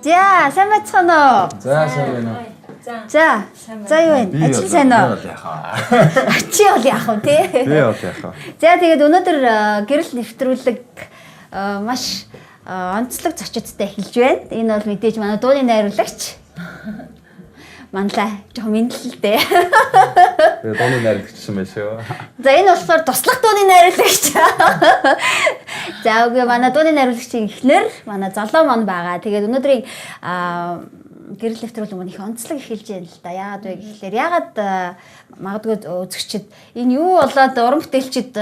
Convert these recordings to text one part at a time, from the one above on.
За, сайн байцгаана уу? За, сайн байна уу? За. За, юу вэ? Ажил сайн уу? Би бол яах вэ? Чи бол яах вэ те? Би бол яах вэ? За, тэгээд өнөөдөр гэрэл нэвтрүүлэг маш онцлог зочидтой эхэлж байна. Энэ бол мэдээж манай дууны найруулагч. Манлаа жоохон мэдлэлтэй. Тэгээ дууны найруулагч юм байна шүү. За, энэ болохоор туслах дууны найруулагч. За, үгүй, манай дууны найруулагчийн эхнэр манай Золоо маань байгаа. Тэгээд өнөөдрийн гэрэл нэвтрүүлэг маань их онцлог эхэлж байна л да. Яагаад вэ гэхлээр яагаад магадгүй үзэгчид энэ юу болоод уран бүтээлчид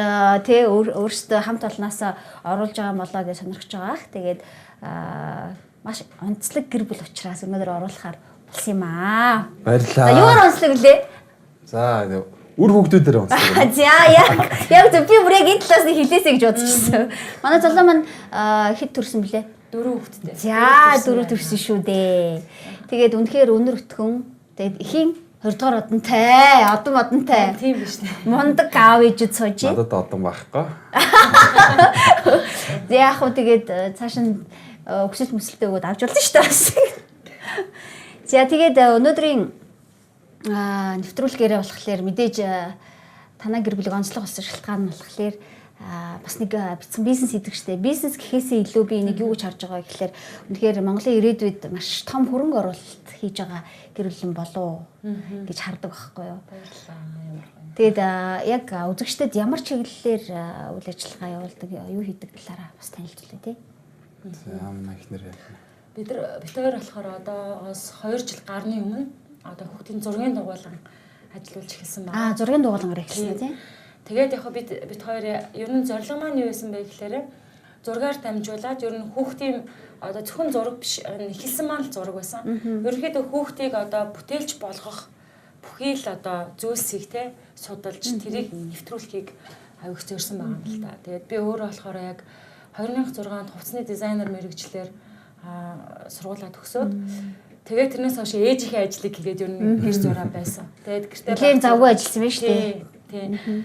тэ өөрсдөө хамт олноосоо оруулж байгаа юм болоо гэж сонирхож байгаа ах. Тэгээд маш онцлог гэр бүл учраас өнөөдөр оруулахаар болсон юм аа. Баярлалаа. За, юугаар онцлог лээ? За, үр хүүхдүүдээр онцлог. За, яг зөв, би бүр яг энэ талаас нь хэлээсэй гэж бодчихсон. Манай Золоо маань хэд төрсэн блэ? 4 хүүхэдтэй. За, 4 төрсэн шүү дээ. Тэгээд үнэхээр өнөр өтгөн. Тэгээд эхийн 20 дугаар одонтой, одон модонтой. Тийм биш нэ. Мундаг аав ээжүүд сууж. Надад одон байхгүй. За, яг хуу тэгээд цааш нь өксөл мөсөлтэй өгөөд авч болно шүү дээ бас. За, тэгээд өнөөдрийн нэвтрүүлгээрээ болохоор мэдээж танай гэр бүлийг онцлог болсон шалтгаан нь болохоор бас нэг бяцхан бизнес хийдэг штэ. Бизнес гэхээсээ илүү би энийг юу гэж харж байгаа гэхлээр үнэхээр Монголын ирээдүйд маш том хөрөнгө оруулалт хийж байгаа гэр бүл болов гэж хардаг байхгүй юу. Баярлалаа. Ямар гоё. Тэгээд яг үзэгчдэд ямар чиглэлээр үйл ажиллагаа явуулдаг, юу хийдэг талаараа бас танилцуулъя тий. За, манай эхнэр яах. Бид хоёр болохоор одоогоос 2 жил гарны өмнө одоо хүүхдийн зургийн дугуйлан ажиллуулж эхэлсэн байна. Аа, зургийн дугуйлангаар эхэлсэн тий. Тэгээд яг бид хоёр ер нь зорилго маань юу байсан бэ гэхээр зургаар дамжуулаад ер нь хүүхдийн одоо зөвхөн зураг биш, эхэлсэн маань л зураг байсан. Ерөнхийдөө хүүхдийг одоо бүтээлч болгох бүхий л одоо зүйлсийг те судалж тэрийг нэвтрүүлэхийг аюух зорьсон байгаа юм л та. Тэгээд би өөрөө болохоор яг 2006 онд хувцсны дизайнер мэрэгчлэр сургуулаа төгсөөд тэгээд тэрнээс хойш ээжийнхээ ажлыг хийгээд ер нь гэр зураа байсан. Тэгээд гэртээ тийм завгүй ажилласан байх шүү дээ. Тийм.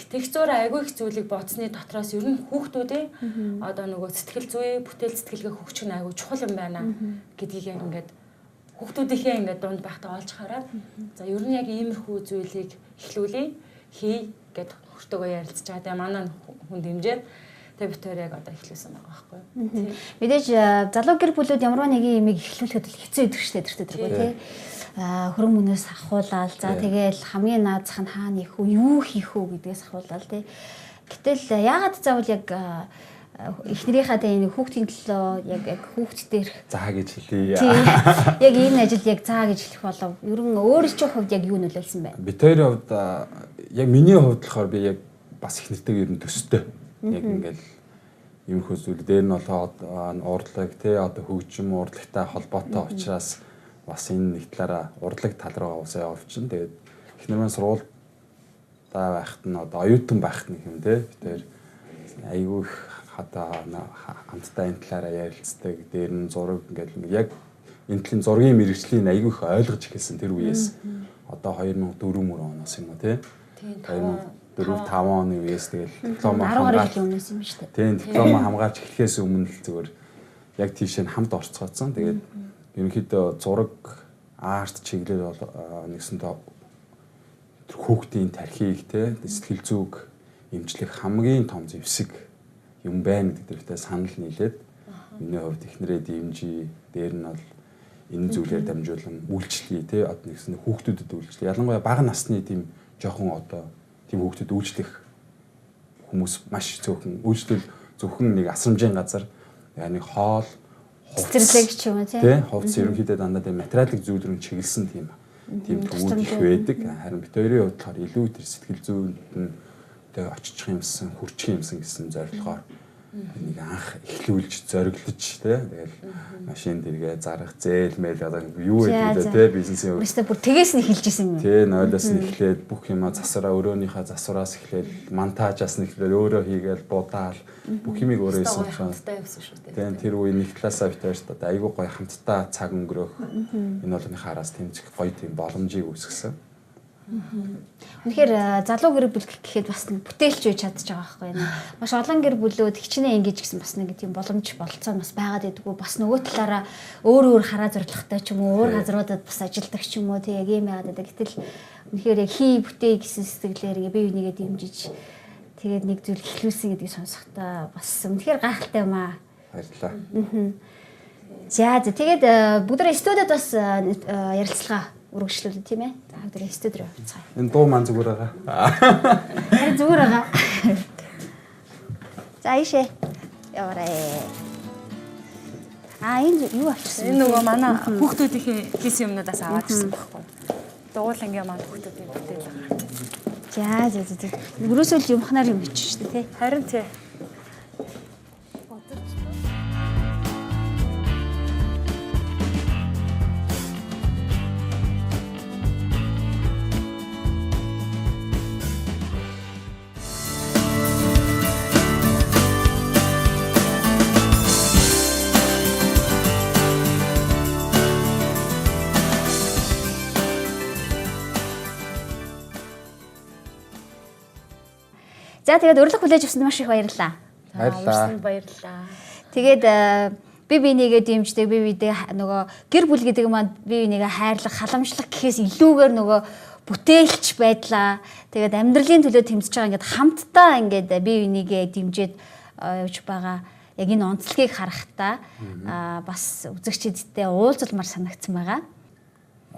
Тэг зураа айгүй их зүйлийг бодсны дотроос ер нь хүүхдүүдийн одоо нөгөө сэтгэл зүй, бүтээл сэтгэлгээ хөгжих нь айгүй чухал юм байна гэдгийг яг ингээд хүүхдүүдийнхээ ингээд дунд байхдаа олж хараад за ер нь яг иймэрхүү зүйлийг эхлүүлье, хий гэд хөртөөгөө ярилцж байгаа. Тэгээ манай хүн дэмжээд тэгээ бид хоёр яг одоо эхлүүлсэн байгаа байхгүй юу. Мэдээж залуу гэр бүлүүд ямар нэгэн юмыг эхлүүлэхэд л хэцүү идэх штэ тэр тэргүй тий. Хөрөнгө мөнөөс ахуулаад за тэгээл хамгийн наазах нь хаана их үү, юу хийх үү гэдгээс ахуулаад тий. Гэтэл яагаад заавал яг эхнэрийнхээ тэ энэ хүүхдийн төлөө яг хүүхд дээрх заа гэж хэлье. Яг энэ ажил яг заа гэж хэлэх болов. Ер нь өөрийн хувьд яг юу нөлөөлсөн бэ? Бид хоёрын хувьд яг миний хувьд болохоор би яг бас эхнэртэйгээ ер нь төстэй. Яг ингээл иймэрхүү зүйл дээр нь болоод урлаг тий одоо хөгжим урлагтай холбоотой учраас бас энэ нэг талаараа урлаг тал руугаа усаа явуулчин. Тэгээд эхнэр маань сургуультай байхад нь одоо оюутан байхад нэг юм тий бид хоёр айгүй их хадаа хамтдаа энэ талаараа ярилцдаг. Дээр нь зураг ингээл яг энэ талын зургийн мэрэгжлийн айгүй их ойлгож эхэлсэн тэр үеэс. Одоо 2004 мөр оноос юм уу тий 2004 5 оны үеэс тэгэл диплома хамгаалж өмнөөс юм шүү дээ. Тийм, диплома хамгаалж эхлэхээс өмнө л зүгээр яг тийшээ хамт орцгоцсон. Тэгээд ерөнхийдөө зураг, арт чиглэл бол нэгсэнтэй хүүхдийн тархийг те сэтгэл зүг эмчлэх хамгийн том зэвсэг юм байна гэдэг дээр санал нийлээд миний хувьд эхнэрээ дэмжий, дээр нь бол энэ зүйлээр дамжуулан үйлчлэе те одоо нэгсэн хүүхдүүдэд үйлчлэе. Ялангуяа бага насны тийм жоохон одоо тийм хүүхдэд үйлчлэх хүмүүс маш цөөхөн үйлчлэл зөвхөн нэг асрамжийн газар нэг хоол цэцэрлэг ч юм уу тий хувцас ерөнхийдөө дандаа тийм материалын зүйл рүү чиглэсэн тийм төвүүд их байдаг. Харин бид хоёрын хувьд болохоор илүү тэр сэтгэл зүйнд нь тэг оччих юмсан, хүрчих юмсан гэсэн зорилгоор нэг анх эхлүүлж зориглож тий тэгэл машин дэргээ зарах зээл мэйл одоо юу гэдэг вэ тий бизнесийн хувьд бүр тэгээс нь эхэлж исэн юм. Тий нойлоос нь эхлээд бүх юма засвараа өрөөнийхөө засвараас эхлээд монтажаас нь эхлээд өөрөө хийгээл будаал бүх юмыг өөрөө хийсэн учраас хамтдаа явсан шүү дээ. Тий тэр үе нэг талаасаа бид хоёрт одоо айгүй гоё хамтдаа цаг өнгөрөөх энэ болгоны хараас тэмцэх гоё тийм боломжийг үүсгэсэн. Үнэхээр залуу гэр бүл гэхэд бас бүтээлч үе чадж байгаа байхгүй юу. Маш олон гэр бүлүүд хичнээн ингэж гэсэн бас нэг тийм боломж бололцоо бас байгаад байдгүй. Бас нөгөө талаараа өөр өөр хараа зорилготой ч юм уу, өөр газруудад бас ажилдаг ч юм уу, тий яг ийм байгаад байдаг. Гэтэл үнэхээр яг хий бүтээ гэсэн сэтгэлээр ингээ бие бинийгээ дэмжиж тэгээд нэг зүйл эхлүүлсэн гэдгийг сонсохдоо бас үнэхээр гайхалтай юм аа. Баярлалаа. За тэгээд бүгдээ студид бас ярилцлага үргэлжлүүлээ тийм ээ. За бүгдээ студи руу явцгаая. Энэ дуу маань зүгээр байгаа. Харин зүгээр байгаа. За ийшээ яваарэ. А энэ юу авчирсан? Энэ нөгөө манай хүүхдүүдийнхээ хийсэн юмнуудаас аваад ирсэн байхгүй. Дуулангийн маань хүүхдүүдийн бүтээл байгаа. За за за. Өрөөсөө л юмхнаар юм хийчих шүү дээ тий. Харин тий. За тэгээд урилга хүлээж авсанд маш их баярлалаа. Баярлалаа. Баярлалаа. Тэгээд би бинийгээ дэмждэг, би бидээ нөгөө гэр бүл гэдэг маань би бинийгээ хайрлах, халамжлах гэхээс илүүгээр нөгөө бүтээлч байдлаа. Тэгээд амьдралын төлөө тэмцэж байгаа ингээд хамтдаа ингээд би бинийгээ дэмжиж явж байгаа. Яг энэ онцлогийг харахтаа бас үзэгчидтэй уулзалмар санагдсан байгаа.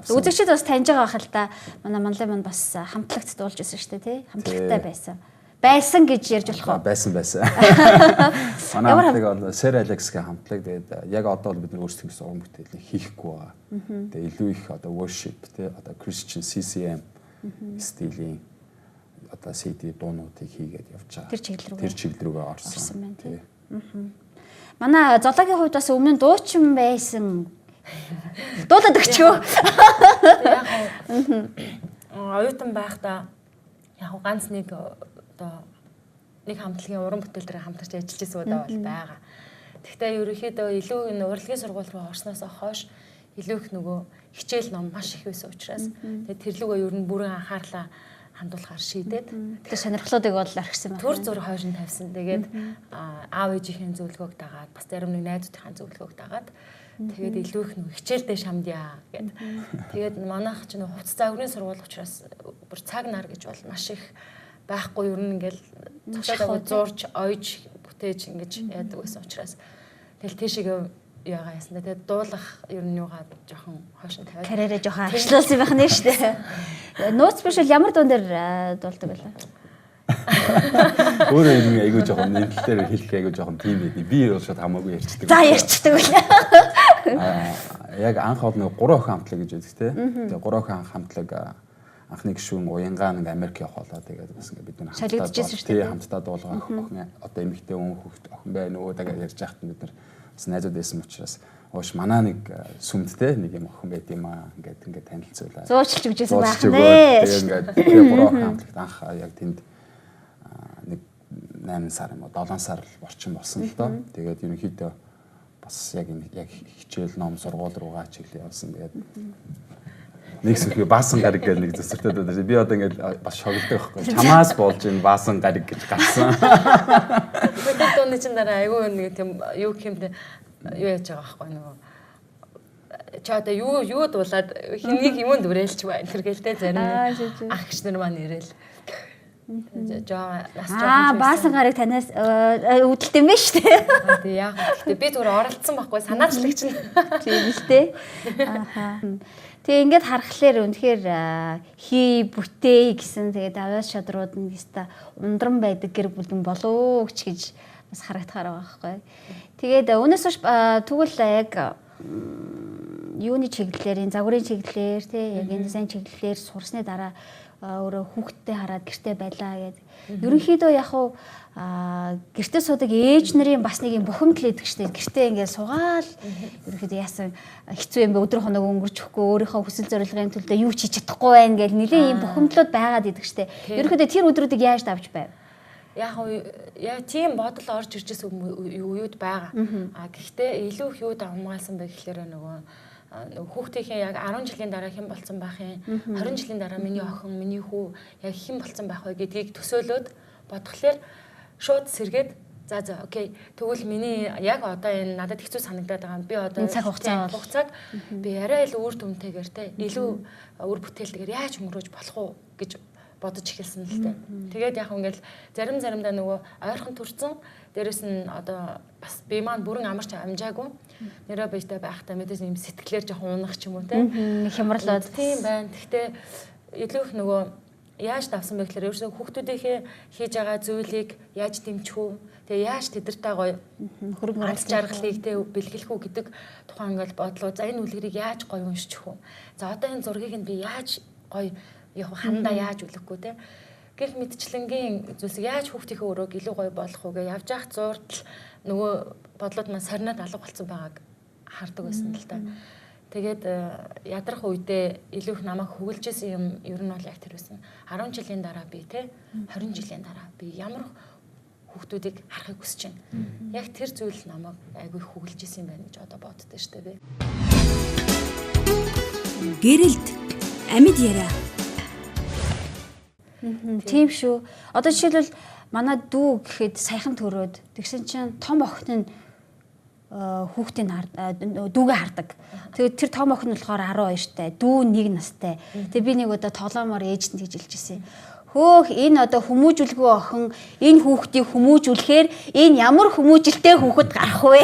Үзэгчид бас таньж байгаа бах л та. Манай манлай маань бас хамтлагт дуулж байсан шүү дээ, тий? Хамтлагтай байсан. Байсан гэж ярьж болох уу? Байсан. Манай хамтлаг бол Sir Alex-гийн хамтлаг. Тэгээд яг одоо бол бид нар өөрсдөө гэсэн уран бүтээлийг хийхгүй байгаа. Тэгээд илүү их одоо worship тий одоо Christian CCM стилийн одоо CD дуунуудыг хийгээд явж байгаа. Тэр чиглэл рүүгээ орсон байна тий. Манай Золоогийн хувьд бас өмнө нь дуучин байсан. Дуулаад өгчөө. Яг оюутан байхдаа яг ганц нэг одоо нэг хамтлагийн уран бүтээл дээр хамтарч ажиллаж байсан удаа бол байгаа. Гэхдээ ерөнхийдөө илүү энэ урлагийн сургууль руу орсноос хойш илүү их нөгөө хичээл ном маш их байсан учраас тэгээд тэр лүгөө ер нь бүрэн анхаарлаа хандуулахар шийдээд тэр сонирхлоодыг бол орхисон байна. Төр зур хойш нь тавьсан. Тэгээд аав ээжийнхээ зөвлөгөөг дагаад бас зарим нэг найзуудынхаа зөвлөгөөг дагаад тэгээд илүү их нөгөө хичээлдээ шамдъя гэд. Тэгээд манайх ч нөгөө хувцас загварын сургууль учраас бүр цаг нар гэж бол маш их байхгүй ер нь ингээл цогцоод зурж, ойж, бүтээж ингэж яадаг байсан учраас тэгэл тийшээгээ яагаа яасан. Тэгээд дуулах ер нь юугаа жоохон хойш нь тавиад карьерээ жоохон арчлуулсан байх нэ шүү дээ. Нууц биш бол ямар дуун дээр дуулдаг байлаа? Өөрөө юм айгүй жоохон энэ тал дээр хэлэх айгүй жоохон тийм байд. Би бол шууд хамаагүй ярьцдаг. За ярьцдаг байлаа. Яг анх бол нэг 3 охин хамтлаг гэж байдаг те. Тэгээд 3 охин хамтлаг анхны гишүүн уянгаа нэг Америк явах болоо тэгээд бас ингээд бид нар хамтдаа дуулгаа охин одоо эмэгтэй хүн хүүхд охин байна өө тэгээд ярьж байхад бид нар бас найзууд байсан учраас ууш манай нэг сүмдтэй нэг юм охин байд юм аа ингээд ингээд танилцуулаа. Зуучлж өгч байсан байх нэ. Тэгээд ингээд тэгээ 3 охин хамтлагт анх яг тэнд нэг 8 сар юм уу 7 сар орчим болсон л доо. Тэгээд ерөнхийдөө бас яг яг хичээл ном сургууль руугаа чиглэл явсан. Тэгээд нэг сүхий баасан гариг гэх нэг зүсэртэй байдаг. Би одоо ингээд бас шоглодог байхгүй. Чамаас болж энэ баасан гариг гэж гарсан. Тэр дууны чинь дараа айгүй нэг тийм юу гэмтэй юу яаж байгаа байхгүй нөгөө чи одоо юу дуулаад хэнийг юунд үрээлч бай энэ гэлтэй зарим ах гिच нар маань ирээл. Жоо нас жоохон баасан гариг танаас үүдэлтэй юм байна шүү дээ. Тий яг гэхдээ би зүгээр оролцсон байхгүй санаачлагч нь. Тийм л дээ. Ахаа. Тэгээ ингээд харахлаар үнэхээр хий бүтээ гэсэн тэгээд авиас шадрууд нь гэста ундран байдаг гэр бүлэн болов уу гэж бас харагдахаар байгаа байхгүй. Тэгээд үүнээс хойш тэгвэл яг юуны чиглэлээр энэ загварын чиглэлээр тий яг энэ дизайн чиглэлээр сурсны дараа өөрөө хүүхдтэй хараад гэрте байлаа гэд. Ерөнхийдөө яг уу гэрте суудаг ээж нарын бас нэг юм бухимдал идэг штеп. Гэрте ингээд суугаал ерөнхийдөө яасан хэцүү юм бэ өдөр хоног өнгөрч өгөхгүй өөрийнхөө хүсэл зорилгын төлөө юу ч хийж чадахгүй байна гэл нэлээ юм бухимдлууд байгаад идэг штеп. Ерөнхийдөө тэр өдрүүдийг яаж давж байв? Яг яа тийм бодол орж ирж байсан үеуд байгаа. А гэхдээ илүү их юу давмгаалсан бэ гэхлээр нөгөө Хүүхдийнхээ яг 10 жилийн дараа хэн болсон байх юм, 20 жилийн дараа миний охин, миний хүү яг хэн болсон байх вэ гэдгийг төсөөлөөд бодглохлоор шууд сэргээд за окей. Тэгвэл миний яг одоо энэ надад хэцүү санагдаад байгаа. Би одоо цаг хугацааг би арай илүү үр дүнтэйгээр те илүү үр бүтээлтэйгээр яаж өнгөрөөж болох уу гэж бодож эхэлсэн л дээ. Тэгээд яг ингээл заримдаа нөгөө ойрхон төрсэн. Дээрэс нь одоо бас би маань бүрэн амарч амжаагүй. Нэрээ биетэй байхдаа мэдээж юм сэтгэлээр жоохон унах ч юм уу те. Хямралаад тийм байна. Гэхдээ илүү их нөгөө яаж давсан бэ гэхээр ерөөсөө хүүхдүүдийнхээ хийж байгаа зүйлийг яаж дэмжих үү? Тэгээ яаж тэдэртэй гоё хөрөнгө оруулалт жаргалыг те бэлгэлэх үү гэдэг тухайн ингээл бодлоо. За энэ үлгэрийг яаж гоё уншчих үү? За одоо энэ зургийг нь би яаж гоё яг хандаа яаж үлэхгүй те? Гэх мэтчлэнгийн зүйлсийг яаж хүүхдийнхээ өрөөг илүү гоё болгох уу гэж явж явах зууртал нөгөө бодлууд маань сорноод алга болсон байгааг хардаг байсан л та. Тэгээд ядрах үедээ илүү их намайг хөглөжсэн юм ер нь бол яг тэр байсан. 10 жилийн дараа би те 20 жилийн дараа би ямар хүүхдүүдийг харахыг хүсэж байна. Яг тэр зүйл намайг айгүй их хөглөжсэн юм байна гэж одоо боддоо штэ би. Гэрэлд амьд яриа. Тийм шүү. Одоо жишээлбэл манай дүү гэхэд саяхан төрөөд тэгсэн чинь том охин нь хүүхдийг дүүгээ хардаг. Тэгээд тэр том охин нь болохоор 12-тай, дүү 1 настай. Тэгээд би нэг удаа тоглоомоор ээжтэнд гэж хэлжсэн. Хөөх энэ одоо хүмүүжүүлгүй охин энэ хүүхдийг хүмүүжүүлэхээр энэ ямар хүмүүжилтэй хүүхэд гарах вэ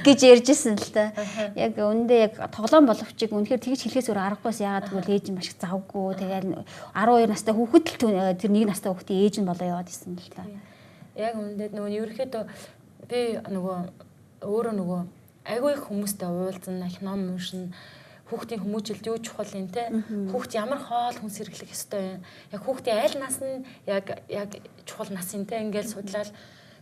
гэж ярьжсэн л та. Яг үүндээ яг тоглоом боловч үнэхээр тэгж хэлэхээс өөр аргагүйс яагаад гэвэл ээж нь маш их завгүй. Тэгээд 12 настай хүүхэд л тэр 1 настай хүүхдийн ээж нь болоо яваад исэн л та. Яг үүндээ нөгөө ерөөхдөө би нөгөө өөрөө нөгөө айгүй их хүмүүстэй уулзна, их ном уншина. Хүүхдийн хүмүүжилт юу чухал юм те? Хүүхд ямар хоол хүнс хэрэглэх ёстой юм? Яг хүүхдийн аль нас нь яг чухал нас юм те? Ингээл судлаад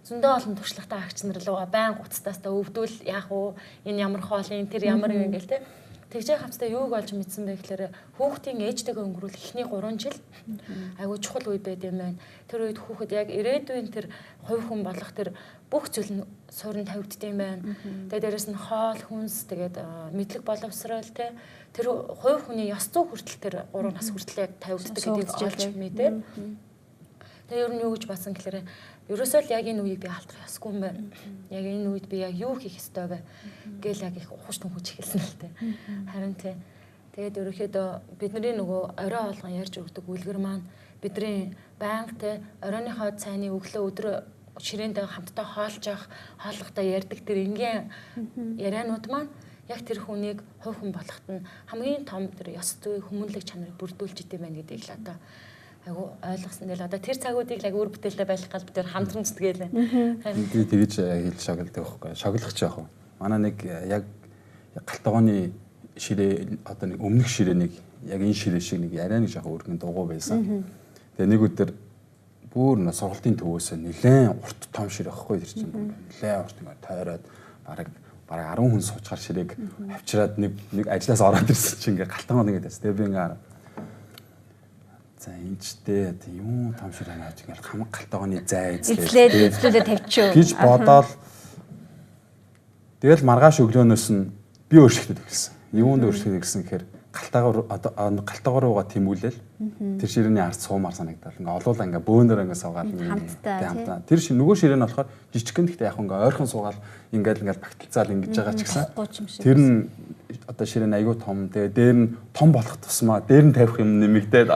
зөндөө олон туршлагатай агч нар руугаа байн гуцтаастаа өвдвөл яах вэ? Энэ ямар хоол юм? Тэр ямар юм ингээл те? Тэгж хамтдаа юуг олж мэдсэн бэ гэхээр хүүхдийн ээжтэйгээ өнгөрүүлэх эхний 3 жил айгүй чухал үе байд юм байна. Тэр үед хүүхэд яг ирээдүйн тэр хувь хүн болох тэр бүх зүйл нь суурин тавигдд юм байна. Тэгээд дээрэс нь хоол, хүнс, тэгээд мэдлэг боловсрол те тэр хувь хүний ёс зүй хүртэл тэр 3 нас хүртэл яг тавигддаг гэдгийг олж мэдээ. Тэгээд ер нь юу гэж бодсон гэхээр ерөөсөө л яг энэ үеийг би алдах ёсгүй юм байна. Яг энэ үед би яг юу хийх ёстой вэ гээл яг их ухаж түнхэж эхэлсэн л дээ. Харин тий. Тэгээд ерөөхдөө бидний нөгөө орой болгон ярьж өгдөг үлгэр маань бидний байнга те оройныхоо цайны өглөө өдрөө ширээндээ хамтдаа хоолж явах, хооллохдоо ярьдаг тэр энгийн ярианууд маань яг тэр хүнийг хувь хүн болоход нь хамгийн том тэр ёс зүй хүмүүнлэг чанарыг бүрдүүлж идэм байх гэдгийг л одоо айгу ойлгосон. Тэгэл одоо тэр цагуудыг л айгу үр бүтээлтэй байх гал бид тэр хамтран зүтгээл. Би тэгэж хэлж шоглодог байхгүй. Шоглох ч яах вэ? Манай нэг яг галтгооны ширээ одоо нэг өмнөх ширээнийг яг энэ ширээ шиг нэг яриа нэг жоохон өргөн дугуй байсан. Тэгээ нэг өдөр бүр нэ сургалтын төвөөсөө нэлээд урт том ширээ байхгүй тэр чинь нэлээд урт ингээ тойроод бараг 10 хүн суучгаар ширээг авчираад нэг ажлаас ороод ирсэн чинь ингээ галтгоо нэгэд байсан. Тэгээ би ингээ за энэ ч дээ юм том ширээ авч ингээл хамаг галтгооны зай эзлээд тавьчихв гэж бодоол. Тэгэл маргааш өглөөнөөс нь би өөрчлөлтөд эхэлсэн. Юунд өөрчлөлтөд эхэлсэн гэхээр галтаагаар руугаа тэмүүлэл тэр ширээний ард суумаар санагдал. Ингээ олуула ингээ бөөнөр ингээ суугаад хамтдаа. Тэр нөгөө ширээ нь болохоор жижигхэн гэхдээ яг ингээ ойрхон суугаал ингээл ингээл багталцаал ингэж байгаа ч гэсэн. Тэр нь одоо ширээ нь айгүй том. Тэгээ дээр нь том болох тусмаа дээр нь тавих юм нэмэгдээд.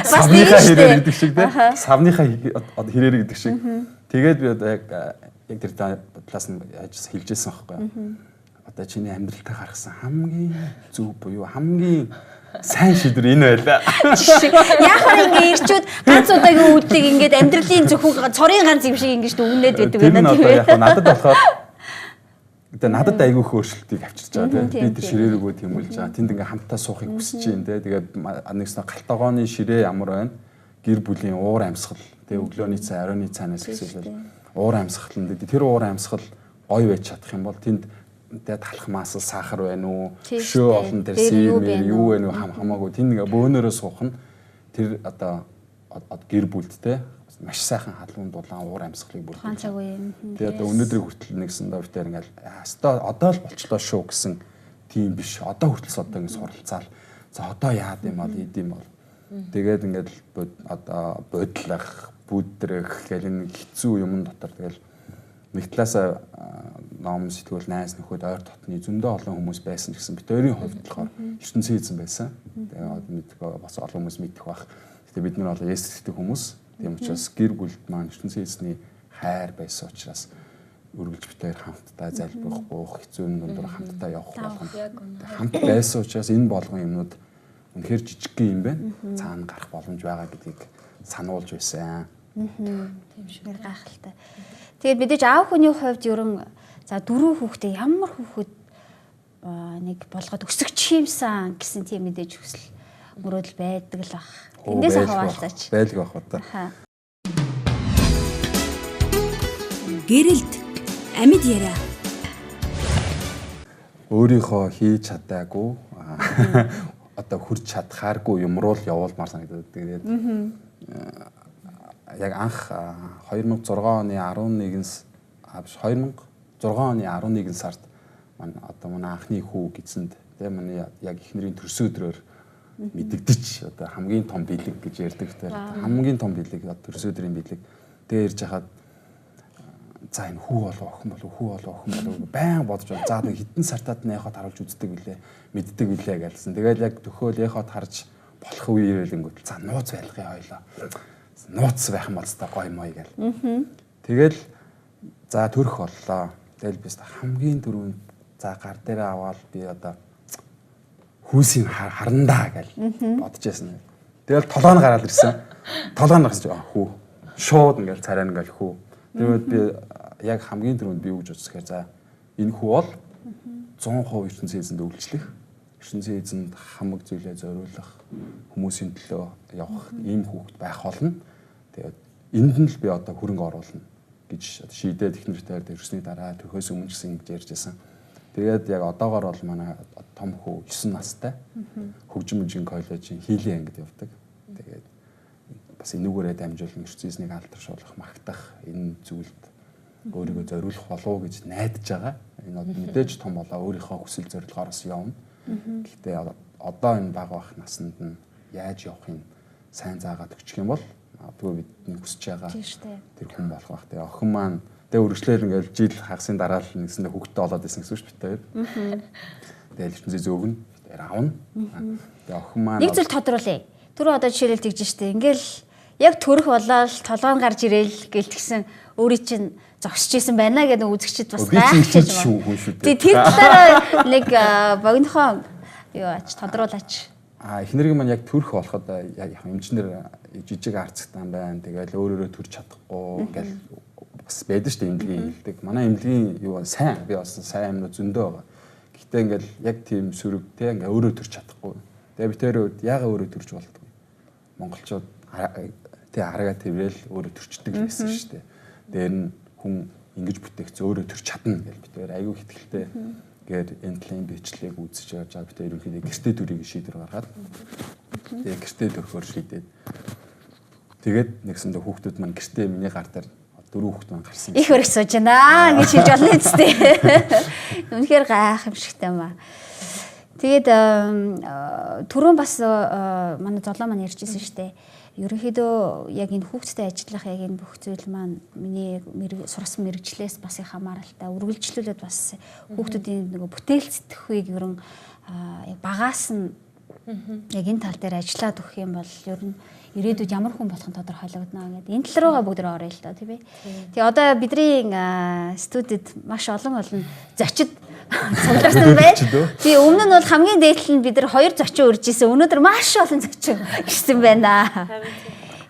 Савныхаа хэрээр гэдэг шиг тий. Савныхаа хэрээр гэдэг шиг. Тэгээд би одоо яг тэр талаас нь яаж хэлжсэн байхгүй юу? Одоо чиний амьдралтай гаргасан хамгийн зөв буюу хамгийн сайн шийдвэр энэ байлаа. Яхаар ингээ ирчүүд ганц удаагийн үйлдэл ингээд амьдралын зөвхөн цорын ганц юм шиг ингэж дүгнээд байдаг байна. Тэр нь одоо яг надад болохоор одоо надад айгүй их өөрчлөлтийг авчирч байгаа тийм. Би тэр ширээрэгөө тэмүүлж байгаа. Тэнд ингээ хамтдаа суухыг хүсэж байна тийм. Тэгээд нэгснэ галтгооны ширээ ямар байна? Гэр бүлийн уур амьсгал тийм өглөөний цай, оройн цайнаас эхлээл уур амьсгал нь тэр уур амьсгал гоё байж чадах юм бол тэнд тэ талхмаас сахар байна уу? Шөө олон тэр сэр юу байна уу хамаагүй тэнд ингээ бөөнөрөө суух нь тэр одоо гэр бүлд те Маш сайхан халуун дулаан уур амьсгалыг бүрдүүлж. Тэгээ одоо өнөөдрийг хүртэл нэгсэндээ бид тэр ингээл өстой одоо л болчлоо шүү гэсэн тийм биш. Одоо хүртэл одоо ингэ суралцаал. За одоо яад юм бол идэм бол. Тэгээд ингээл одоо бодлох, бүдрэх гэл энэ хэцүү юмн дотор тэгэл нэг талаасаа ном сэтгүүл найз нөхөд ойр дотны зөндөө олон хүмүүс байсан гэсэн бид хоёрын хувьд болохоор ертөнцийн эзэн байсан. Тэгээ одоо мэдгүй бас олон хүмүүс мэдэх бах. Гэтэ бид нар бол Есүс итгэх хүмүүс. Тийм учраас гэр бүлд маань ертөнцийн эзний хайр байсан учраас үргэлж бид хоёр хамтдаа залбирах, буух, хэцүү юм дундуур хамтдаа явах болгоно. Хамт байсан учраас энэ болгон юмнууд үнэхээр жижигхэн юм байна. Цаана гарах боломж байгаа гэдгийг сануулж байсан. Тийм шүү. Гайхалтай. Тэгээд мэдээж аав хүний хувьд ерөн за дөрөв хүүхдээ ямар хүүхэд нэг болгоод өсгөчих юмсан гэсэн тийм мэдээж хүсэл мөрөөдөл байдаг л бах. Тэндээс хаваалцаач. Байлг бах одоо. Гэрэлд амьд яриа. Өөрийнхөө хийж чадаагүй одоо хүрч чадхааргүй юм руу л явуулмаар санагдаад. Тэгээд яг анх 2006 оны 11-нд биш 2006 оны 11 сард манай одоо манай анхны хүү гэсэнд тийм манай яг эхнэрийн төрсөн өдрөөр мэдэгдэж одоо хамгийн том бэлэг гэж ярьдаг тэр хамгийн том бэлэг төрсөн өдрийн бэлэг. Тэгээ ирж хахад за энэ хүү болов охин болов хүү болов охин болов байн бодож байна. За нэг хэдэн сартаад нь яхад харуулж үздэг билээ мэддэг билээ гэлсэн. Тэгэл яг төхөөл яхад харж болох үе ирэлэнгүүт за нууц байлгын ойлоо. Нууц байх юм бол та гоё мой гэл. Тэгэл за төрөх боллоо. Тэгэл би хамгийн түрүүнд за гар дээрээ аваад би одоо хүүсийг харна даа гэл бодож байсан. Тэгэл толгой нь гараад ирсэн. Толгой нь гарсан чинь хүү. Шууд ингээл царай ингээл хүү. Тэгээд би яг хамгийн түрүүнд би юу гэж бодсон гэхээр за энэ хүү бол 100% ертөнцийн эзэнд үйлчлэх, ертөнцийн эзэнд хамаг зүйлээ зориулах, хүмүүсийн төлөө явах ийм хүүхэд байх болно. Тэгээд энд нь л би одоо хөрөнгө оруулна гэж шийдээд их нэртэй төрсний дараа төрхөөс өмнө ч гэсэн ингэж ярьж байсан. Тэгээд яг одоогоор бол манай том хүү 9 настай. Хөгжим мужийн коллежийн хийлийн ангид явдаг. Тэгээд бас энүүгээрээ дамжуулан ертөнцийн эзнийг алдаршуулах, магтах энэ зүйлд өөрийгөө зориулах болов уу гэж найдаж байгаа. Энэ одоо мэдээж том болоо өөрийнхөө хүсэл зорилгоороос явна. Гэхдээ одоо энэ бага бах насанд нь яаж явахыг сайн заагаад өгчих юм бол магадгүй бидний хүсэж байгаа тэр хүн болох байх. Тэгээ охин маань тэгээ үргэлжлээл ингээл жил хагасын дараа л нэгсэндээ хүүхдтэй болоод исэн гэсэн шүү дээ. Тэгээ ертөнцийн зөөгнө, тэр авна. Тэгээ охин маань нэг зүйл тодруулъя. Түрүү одоо жишээлэл тэгж штэ. Ингээл яг төрөх болоод толгойн гарч ирээл гэл тэгсэн өөрийн чинь зогсож исэн байна гэдэг үзэгчд бас гайхаж байна шүү дээ. Тэр талаараа нэг богинохон юу ач тодруулаач. А эхнэрийн маань яг төрөх болоход яг эмчнэр жижиг арцгтан байна. Тэгэл өөрөөрөө төрч чадахгүй ингээл бас байдаг шүү дээ эмнэлгийн хэлдэг. Манай эмнэлгийн юу сайн би бас сайн юмнууд зөндөө байгаа. Гэхдээ ингээл яг тийм сөрөг те ингээ өөрөө төрч чадахгүй. Тэгээ би тэр үед яага өөрөө төрж болдгоо. Монголчууд тий аргаа тэрвэл өөрөө төрчдөг л байсан шүү дээ. Дээр нь хүн ингэж бүтээгц өөрөө төрч чадна гэл би тэр айгүй хитгэлтэй гээд энэ талын бичлэгийг үзэж явж байгаа. Би тэр ерөнхийдөө гэртээ төрийг шийдвэр гаргаад тэгээ гэртээ төрөхөөр шийдээд тэгээд нэгсэндээ хүүхдүүд маань гэртээ миний гар дээр дөрөв хүүхд маань гарсан. Их өрх сууж байна гэж хэлж болно үстэй. Үнэхээр гайхамшигтай юм аа. Тэгээд түрүүн бас манай золоо маань ярьж ирсэн шүү дээ. Ерөнхийдөө яг энэ хүүхдтэй ажиллах яг энэ бүх зүйл маань миний яг сурсан мэрэгчлээс бас их хамааралтай. Үргэлжлүүлээд бас хүүхдүүдийн нөгөө бүтээл сэтгэхүйг ерөн яг багаас нь яг энэ тал дээр ажиллаад өгөх юм бол ер нь ирээдүйд ямар хүн болох нь тодорхойлогдно гэдэг. Энэ тал руугаа бүгд орё л доо тийм ээ. Тэгээ одоо бидний студид маш олон олон зочид цугларсан байна. Тэгээ өмнө нь бол хамгийн дээд нь бид нар 2 зочин урьж исэн. Өнөөдөр маш олон зочин ирсэн байна.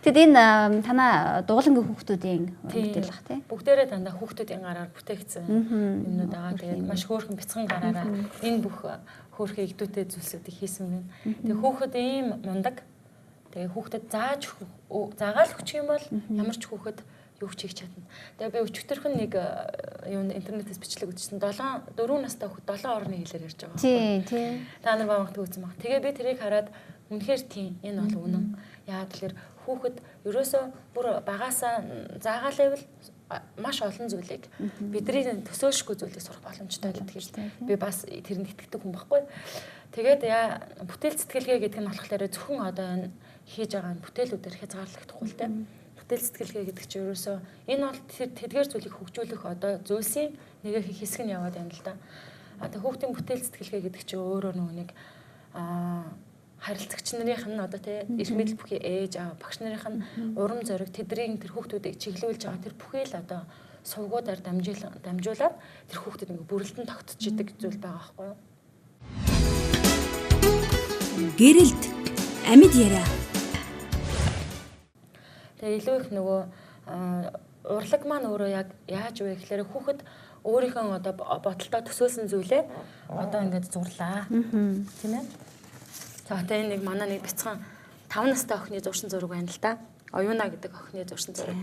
Тэгэд энэ танаа дуулангийн хүүхдүүдийн бүтээл бах тий. Бүгдээрээ дандаа хүүхдүүдийн гараар бүтээгдсэн юмнууд байгаа. Тэгээд маш хөөрхөн бяцхан гараараа энэ бүх хөөрхөн игдүүтэй зүйлсүүдийг хийсэн байна. Тэгээ хүүхэд ийм мундаг. Тэгээ хүүхдэд зааж заагаал өгчих юм бол ямар ч хүүхэд юу ч хийж чадна. Тэгээ би өчигдөрхөн нэг юу интернетээс бичлэг үзсэн. 7 4 настай хүүхэд 7 орны хэлээр ярьж байгаа. Тий, тий. Та нар баамагт үзсэн баг. Тэгээ би тэрийг хараад үнэхээр тийм энэ бол үнэн. Яагаад тэгэхээр Хүүхэд ерөөсөө бүр багасаа заагаалайвал маш олон зүйлийг бидний төсөөлшгүй зүйлийг сурах боломжтой гэдгийг би бас тэрэнд итгэдэг хүн байхгүй. Тэгээд яа бүтээл сэтгэлгээ гэдэг нь болохоор зөвхөн одоо энэ хийж байгаа энэ бүтээлүүдээр хязгаарлагдахгүй л дээ. Бүтээл сэтгэлгээ гэдэг чинь ерөөсөө энэ бол тэдгээр зүйлийг хөгжүүлэх одоо зүйлсийн нэг хэсэг нь яваад байна л да. А тэг хүүхдийн бүтээл сэтгэлгээ гэдэг чинь өөрөө нөгөө нэг харилцагч нарын нь одоо тий эрх мэдэл бүхий ээж аав багш нарын нь урам зориг тэдний тэр хүүхдүүдийг чиглүүлж байгаа тэр бүхий л одоо сувгуудаар дамжуулаад тэр хүүхдэд ингээ бүрэлдэн тогтож идэг зүйл байгаа байхгүй юу? Гэрэлт амьд яриа. Тэгээ илүү их нөгөө урлаг маань өөрөө яг яаж вэ гэхээр хүүхэд өөрийнхөө одоо бодолтой төсөөлсөн зүйлээ одоо ингээд зурлаа. Тийм ээ? За одоо энэ нэг манай нэг бяцхан 5 настай охины зурсан зураг байна л да. Оюуна гэдэг охины зурсан зураг.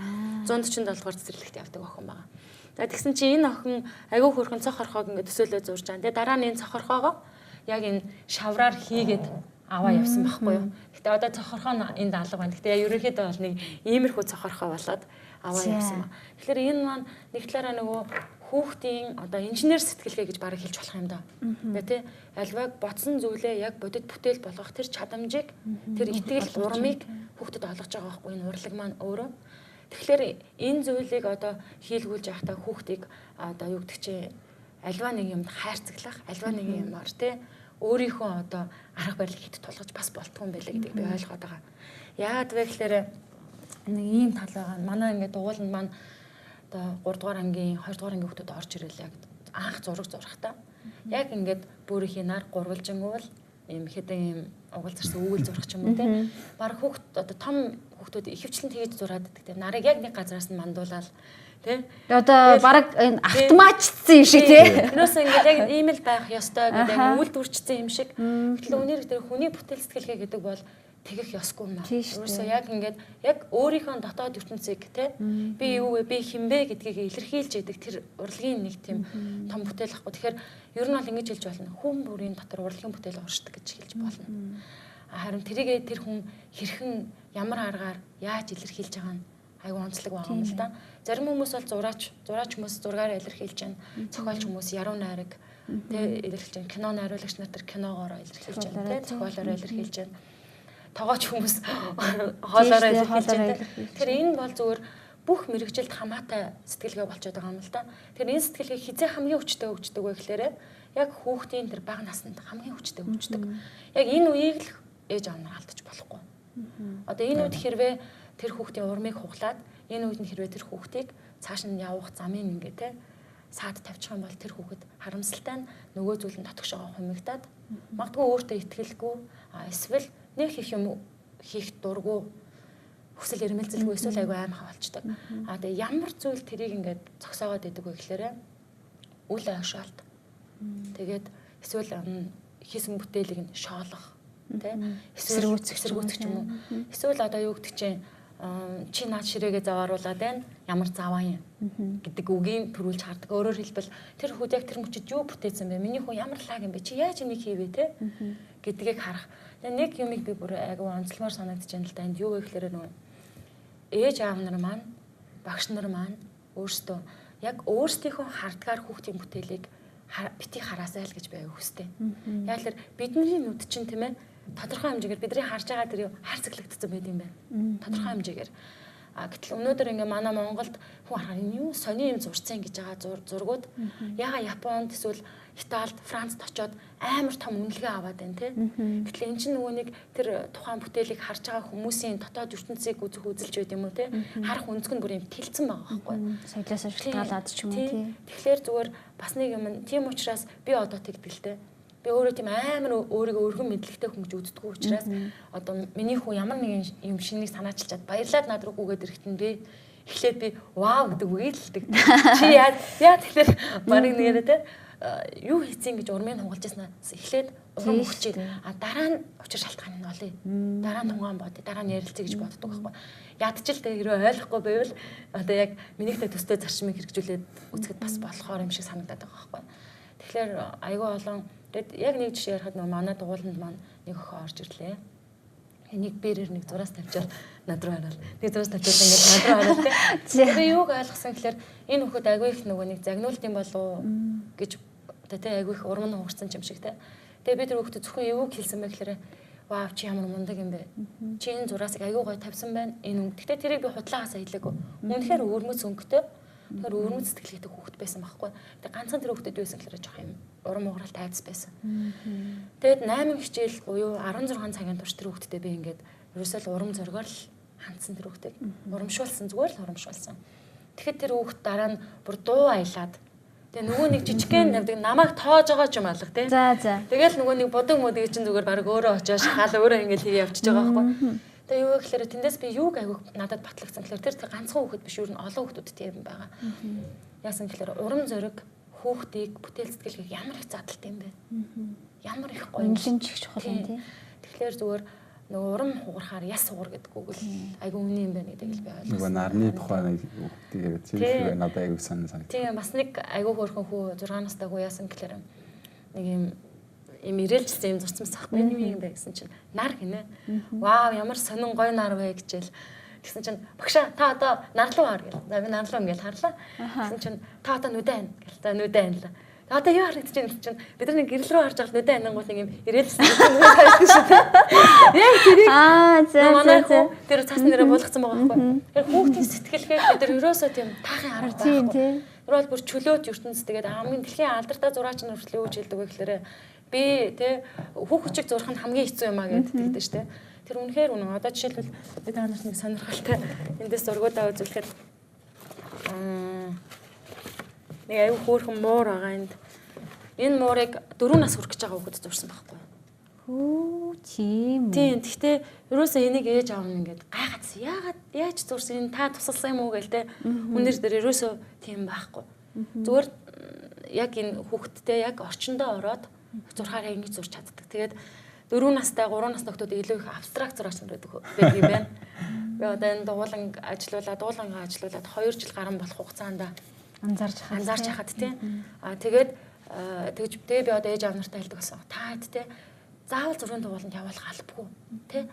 147 дугаар цэцэрлэгт явдаг охин байгаа. За тэгсэн чинь энэ охин айгүй хөөрхөн цох орхоог ингээд төсөөлөө зурж байгаа. Тэгээ дараа нь энэ цох орхоогоо яг энэ шавраар хийгээд аваа явсан байхгүй юу. Гэтэ одоо цох орхоо нь энд алга байна. Гэтэ ерөнхийдөө бол нэг иймэрхүү цох орхоо болоод аваа явсан ба. Тэгэхээр энэ маань нэг талаараа нөгөө хүүхдийн одоо инженер сэтгэлгээ гэж бараг хэлж болох юм да. Тэгээ тий альваг бодсон зүйлээ яг бодит бүтээл болгох тэр чадамжийг тэр итгэл урмыг хүүхдэд олгож байгаа байхгүй энэ урлаг маань өөрөө. Тэгэхээр энэ зүйлийг одоо хийлгүүлж явахдаа хүүхдийг одоо юу гэдэг чинь альва нэг юмд хайрцаглах, альва нэг юмар тий өөрийнхөө одоо арга барилыг хэд тулгаж бас болтгүй юм байлаа гэдгийг би ойлгоод байгаа. Яагаад вэ гэхээр нэг ийм тал байгаа. Манай ингээд дугууланд маань одоо 3 дугаар ангийн, 2 дугаар ангийн хүүхдүүд орж ирэл яг анх зураг зурхтаа яг ингээд бүрийнхээ нар гурвалжингуул ийм хэдэн ийм угал зарсан үүгэл зурх ч юм уу те. Бараг хүүхд одоо том хүүхдүүд ихэвчлэн тэгэж зураад байдаг те. Нарыг яг нэг газраас нь мандуулаад те. Одоо бараг энэ автоматчсан юм шиг те. Тэрнээс ингээд яг ийм л байх ёстой гэдэг яг үйлдвэрчсэн юм шиг. Гэтэл өнөр тэр хүний бүтээл сэтгэлгээ гэдэг бол тэгэх ёсгүй юм аа. Өөрөөсөө яг ингээд яг өөрийнхөө дотоод ертөнцийг те би юу вэ, би хэн бэ гэдгийг илэрхийлж идэг тэр урлагийн нэг тийм том бүтээл ахгүй. Тэгэхээр ер нь бол ингэж хэлж болно. Хүн бүрийн дотор урлагийн бүтээл оршдог гэж хэлж болно. Харин тэрийгээ тэр хүн хэрхэн ямар аргаар яаж илэрхийлж байгаа нь айгүй онцлог байгаа юм л да. Зарим хүмүүс бол зураач хүмүүс зургаараа илэрхийлж байна. Зохиолч хүмүүс яруу найраг тэ илэрхийлж байна. Кино найруулагч нар тэр киногоороо илэрхийлж байна. Тэ зохиолоороо илэрхийлж байна. Тогооч хүмүүс хоолоороо илэрхийлж байна. Тэгэхээр энэ бол зүгээр бүх мэрэгжилд хамаатай сэтгэлгээ болчиход байгаа юм л да. Тэгэхээр энэ сэтгэлгээ хизээ хамгийн хүчтэй хөгждөг вэ гэхээр яг хүүхдийн тэр бага наснд хамгийн хүчтэй хөгждөг. Яг энэ үеийг л ээж аав нар алдчих болохгүй. Одоо энэ үед хэрвээ тэр хүүхдийн урмыг хуглаад энэ үед нь хэрвээ тэр хүүхдийг цааш нь явах замыг ингээ те саад тавьчих юм бол тэр хүүхэд харамсалтай нь нөгөө зүйл нь дотгошоо хумигдаад магадгүй өөртөө итгэлгүй эсвэл нэг их юм хийх дургу хүсэл эрмэлзэлгүй эсвэл айгүй аймхай болчдөг. А тэгээ ямар зүйл тэрийг ингээд зогсоогоод идэг вэ гэхээр үл ойшоолт. Тэгээд эсвэл хийсэн бүтээлийг нь шоолох тий эсвэл эсэргүүцэх юм уу. Эсвэл одоо юу гэдэг чинь чи наад ширээгээ завааруулад байна. Ямар заваа юм гэдэг үгийн төрүүлж хардаг. Өөрөөр хэлбэл тэр хүүд яг тэр мөчөд юу бүтээсэн бэ? Миний хүү ямар лаг юм бэ? Чи яаж энийг хийвэ те гэдгийг харах. Тэгээ нэг юмыг би бүр айгүй онцлогоор санагдаж байна л да. Энд юу вэ гэхээр нөгөө ээж аав нар маань, багш нар маань өөрсдөө яг өөрсдийнхөө хардгаар хүүхдийн бүтээлийг бити хараасай л гэж би аяг хүсдэг. Яг л бидний нүд чинь тийм ээ тодорхой хэмжээгээр бидний харж байгаа тэр хайрцаглагдсан байд юм байна. Тодорхой хэмжээгээр. А гэтэл өнөөдөр ингээ манай Монголд хүн харахаар энэ юу сони юм зурцсан гэж байгаа зургууд яга Японд эсвэл Италид, Францд очиод амар том үнэлгээ аваад байна те. Гэтэл эн чинь нөгөө нэг тэр тухайн бүтээлийг харж байгаа хүмүүсийн дотоод ертөнцийг үзэх үзэлж байд юм уу те. Харах өнцөг нь бүр юм тэлцэн байгаа байхгүй. Соёлоос шалтгаалаад ч юм уу те. Тэгэхээр зүгээр бас нэг юм тийм учраас би одоо тэгдэг л те. Би өөрөө тийм амар өөрийгөө өргөн мэдлэгтэй хүн гэж үздэггүй учраас одоо миний хүү ямар нэгэн юм шинийг санаачилчаад баярлаад над руу гүгээд ирэхэд нь би эхлээд би вау гэдэг үгийг л хэлдэг. Чи яа тэгэхээр барыг нэрээ те юу хийцэн гэж урмыг хунгалж яснаас эхлээд урам өгчээ. А дараа нь учир шалтгаан нь олъё. Дараа нь тунгаан бодъё. Дараа нь ярилцъя гэж боддог байхгүй. Ядчил тэ хэрвээ ойлгохгүй байвал одоо яг минийхтэй төстэй зарчмыг хэрэгжүүлээд үзэхэд бас болохоор юм шиг санагдаад байгаа байхгүй. Тэгэхээр айгүй олон. Тэгэд яг нэг жишээ ярихад нөгөө манай дугууланд маань нэг охин орж ирлээ. Тэг нэг бэрээр нэг зураас тавьчаал над руу хараад нэг зураас тавьчаал ингээд над руу хараад тий. Би юуг ойлгосон гэхээр энэ хүүхэд агүй их нөгөө нэг загнуулт юм болов уу гэж одоо тий агүй их урам нь хугарсан юм шиг тий. Тэгээ би тэр хүүхдэд зөвхөн юуг хэлсэн бэ гэхээр вау, чи ямар мундаг юм бэ? Чи энэ зураасыг аягүй гоё тавьсан байна. Энэ өнгө. Гэтэ тэрийг би худлаагаас хэлээгүй. Үнэхээр өвөрмөц өнгөтэй. Тэгэхээр өвөрмөц сэтгэлгээтэй хүүхэд байсан байхгүй. Тэгээ ганцхан тэр хүүхдэд юу байсан гэхээр жоох юм урам уграл тайз байсан. Тэгээд 8 хичээл буюу 16 цагийн турш тэр хүүхдэд би ингээд ерөөсөө л урам зоригоор л хандсан тэр хүүхдийг. Урамшуулсан, зүгээр л урамшуулсан. Тэгэхэд тэр хүүхд дараа нь бүр дуу аялаад тэгээ нөгөө нэг жижигхэн навдаг намайг тоож байгаа ч юм алга тий. За за. Тэгэл нөгөө нэг будаг мөдөг чинь зүгээр баг өөрөө очиж шахаал өөрөө ингээд хийгээ явчихж байгаа байхгүй. Тэгээ юу гэхээр тэндээс би юуг айгүйх надад батлагдсан гэхээр тэр ганцхан хүүхэд биш, ер нь олон хүүхдүүд тийм байгаа. Яасан гэхээр урам зориг хүүхдийг бүтээл сэтгэлгээг ямар их задалт юм бэ? Ямар их гоё үнэлэмж их чухал юм тий. Тэгэхээр зүгээр нөгөө урам хугарахаар яс хугар гэдэг үг л айгүй үнэн юм байна гэдэг л би ойлгосон. Нөгөө нарны тухай нэг хүүхдийг яриад тэр надад айгүй санаа санагдав. Тийм, бас нэг айгүй хөөрхөн хүү 6 настай хүү яасан гэхээр нэг юм ирээлжсэн юм зурцсан байхгүй юм бэ гэсэн чинь нар гинэ. Вау, ямар сонин гоё нар вэ гэжэл. Тэгсэн чинь багшаа та одоо нар руу хар гэл. За би нар руу ингээл харлаа. Тэгсэн чинь та одоо нүдэ айн гэл. За нүдэ айнлаа. Одоо юу харагдаж байна гэсэн чинь бид нар нэг гэрэл рүү харж байгаа нүдэ анангуул нэг юм ирээлсэн юм харагдаж шүү дээ. Яг тэрийг аа за тэр цаасан нэрээ буулгацсан байгаа байхгүй. Тэр хүүхдийн сэтгэлгээг бид нар ерөөсөө тийм таахын арга байхгүй. Тэр бол бүр чөлөөт ертөнц тэгээд хамгийн дэлхийн алдартай зураач нар хүртэл юу гэж хэлдэг вэ гэхээр би тэ хүүхчийг зурх нь хамгийн хэцүү юм а гэдэг тэгдэг шүү дээ. Тэр үнэхээр үнэн. Одоо жишээлбэл би та нарт нэг сонирхолтой эндээс зургуудаа үзүүлэхэд нэг аюу хөөрхөн муур байгаа энд. Энэ муурыг 4 нас хүрэх гэж байгаа хүүхэд зурсан байхгүй. Хөө тийм үү. Тийм. Гэхдээ ерөөсөө энийг ээж аав нь ингээд гайхаадсан. Яагаад яаж зурсан энэ та тусалсан юм уу гээл те. Үнэр дээр ерөөсөө тийм байхгүй. Зүгээр яг энэ хүүхэдтэй яг орчиндөө ороод зурхаар ингэж зурч чаддаг. Тэгээд 4 настай 3 настай хүмүүс илүү их абстракт зураач нар байдаг юм байна. Би одоо энэ дугууланг ажилуулад, дуулангаа ажилуулад 2 жил гарan болох хугацаанд анзаарч хахад тий. Аа тэгээд тэгж тэгээ би одоо ээж аав нартай хэлдэг болсон. Та хэд тий заавал зургийн дугууланд явуулах албагүй тий.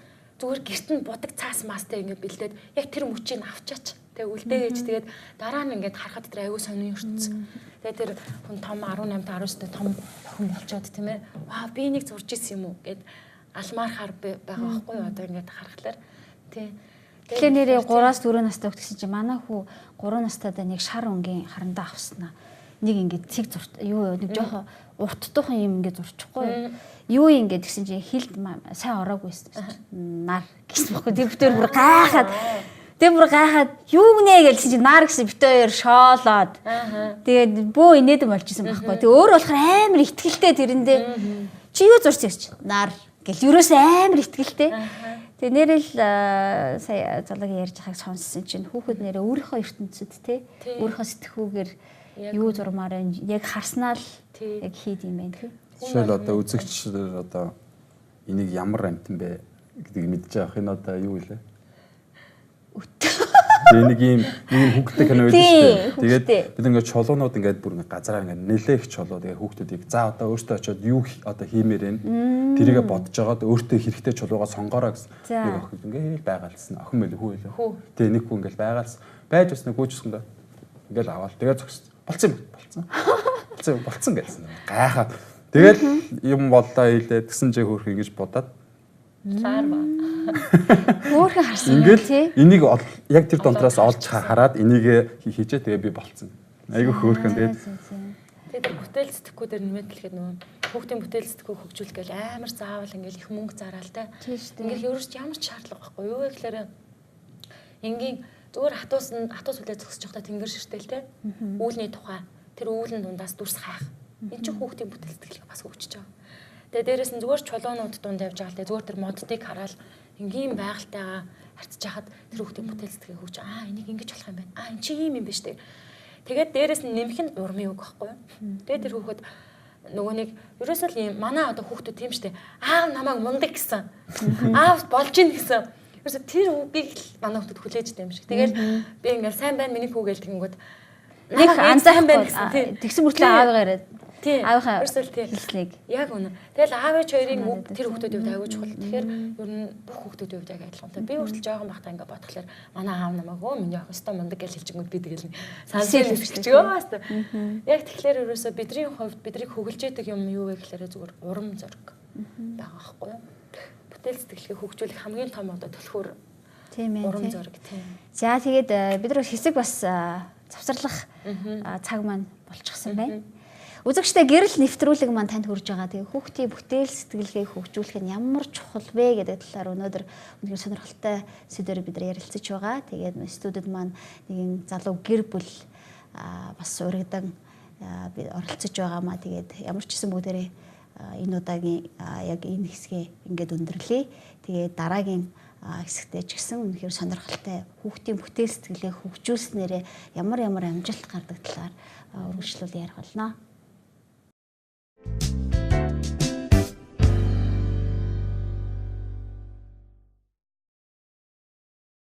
Зүгээр гэрт нь будаг цаас мастай ингэ бэлдээд яг тэр мөчийг авчаач. Тэгээ үлдээгээж тэгээд дараа нь ингээд харахад тэр аягүй сонин ертөнц. Тэгээд тэр хүн том 18 та 19 та том охин болчоод тийм ээ. Вау, би энийг зурж исэн юм уу гэд алмаархаар байгаа байхгүй юу одоо ингээд харахлаар тий. Тэгэхээр нэрээ 3-4 настай хөх гэсэн чинь манай хүү 3 настайдаа нэг шар өнгийн харандаа авснаа. Нэг ингээд цэг зурт юу нэг жоохон урттуухан юм ингээд зурчихгүй юу ингээд гэсэн чинь хилд сайн ороогүй байсан. Нар гэсэн баггүй. Тэр бүтээр бүр гайхаад тэр бүр гайхаад юу гинэ гэсэн чинь нар гэсэн бит хоёр шоолоод. Тэгээд бөө инээдэн болчихсон байхгүй. Тэг өөр болохоор амар ихтгэлтэй тэрэндээ. Чи юу зурсан гэж нар гэл ерөөсөө амар ихтгэлтэй. Тэгээ нэрэл сая зоологийн ярьж байгааг сонссон чинь хүүхэд нэрээ өөрийнхөө ертөнцид те өөрийнхөө сэтгхүүгээр юу зурмаар байна яг харснаа л яг хийд юм байна тий. Жишээл одоо үзэгч одоо энийг ямар амтан бэ гэдгийг мэдж авах энэ одоо юу вэ? Тэгээ нэг ийм хүүхдтэй кино байдаг шүү дээ. Тэгээд бид ингээд чулуунууд ингээд бүр ингээд газараа ингээд нэлээх чулуу. Тэгээ хүүхдүүдийг за одоо өөртөө очиод юу одоо хиймээр байна. Тэрийгэ бодож байгаад өөртөө хэрэгтэй чулуугаа сонгоорой гэсэн нэг охин ингээд байгаалсан. Охин мэл хүү байлаа. Тэгээ нэг хүү ингээд байгаалсан. Байж бас нэг гүйжсэн доо. Ингээд аваад тэгээ зогссон. Болцсон юм. Болцсон. Болцсон болцсон гэсэн. Гайхаад. Тэгэл юм боллоо хийлээ. Тэгсэн чи хөөрхөн ингэж бодоод лаарва. Хөөрхөн харсан юм тий. Энийг яг тэр донтроос олж хараад энийг хийжээ тэгээ би болцсон. Айгүй хөөрхөн тэгээд. Тэгээд тэр бүтээл сэтгэхүй дээр нэмээд хэлэхэд нөгөө хүүхдийн бүтээл сэтгэхүй хөгжүүлэх гээл амар заавал ингээл их мөнгө зараал те. Ингээл ерөөс ямар ч шаардлага байхгүй. Юу вэ гэхээр энгийн зүгээр хатуус үлээ зогсож байхдаа тэнгэр ширтэл те. Үүлний тухай тэр үүлэн дундаас дүрс хайх. Энд чинь хүүхдийн бүтээл сэтгэлгээ бас хөгжиж байгаа. Тэгээ дээрэс нь зүгээр чулуунууд дунд явж байгаа л те зүгээр тэр моддыг хараад энгийн байгальтайгаа харьцаж хахад тэр хүүхдийн бүтээл сэтгэлгээ хөгж аа энийг ингэж болох юм байна. Аа эн чинь ийм юм биш үү. Тэгээд дээрэс нь нэмэх нь урмын үг байхгүй юу. Тэгээд тэр хүүхэд нөгөө нэг ерөөсөө л ийм манай одоо хүүхдүүд тийм штэ. Аав намайг мундаг гэсэн. Аав болж ийн гэсэн. Ерөөсөө тэр үгийг л манай хүүхдүүд хүлээж идэм шиг. Тэгэл би ингээл сайн байна миний хүү гээл тэгэнгүүт нэг анзаарах байна гэсэн. Тэгсэн мөртлөө аавгаа яриад. Аавынхаа Ерөөсөө л тийм. хэлснийг. Яг үнэ. Тэгэл аав ээж хоёрын үг тэр хүүхдүүдийн хувьд аягүй чухал. Тэгэхээр ер нь бүх хүүхдүүдийн хувьд яг адилхан. Тэгээ би хүртэл жоохон байхдаа ингээ бодохлоор манай аав намайг өө миний охин өстой мундаг гэж хэлжингүүд би тэгэл сансэр хэлчихэж байгаа. Яг тэгэхээр ерөөсөө бидний хувьд биднийг хөглөж идэг юм юу вэ гэхээр зүгээр урам зориг байгаа байхгүй юу? Бүтээл сэтгэлгээ хөгжүүлэх хамгийн том одоо түлхүүр Тийм ээ. урам тийм. зориг тийм. За тэгээд бид нар хэсэг бас завсарлах цаг маань болчихсон байна. Үзэгчдээ гэрэл нэвтрүүлэг маань танд хүрж байгаа. Тэгээ хүүхдийн бүтээл сэтгэлгээг хөгжүүлэх нь ямар чухал вэ гэдэг талаар өнөөдөр үнэхээр сонирхолтой сэдвээр бид нар ярилцаж байгаа. Тэгээд студид маань нэгэн залуу гэр бүл бас урагдан би оролцож байгаа маа. Тэгээд ямар ч гэсэн бүгдээрээ энэ удаагийн яг энэ хэсгээ ингээд өндөрлөе. Тэгээд дараагийн хэсэгтээ ч гэсэн үнэхээр сонирхолтой хүүхдийн бүтээл сэтгэлээ хөгжүүлснээрээ ямар ямар амжилт гардаг талаар үргэлжлүүл ярих болно.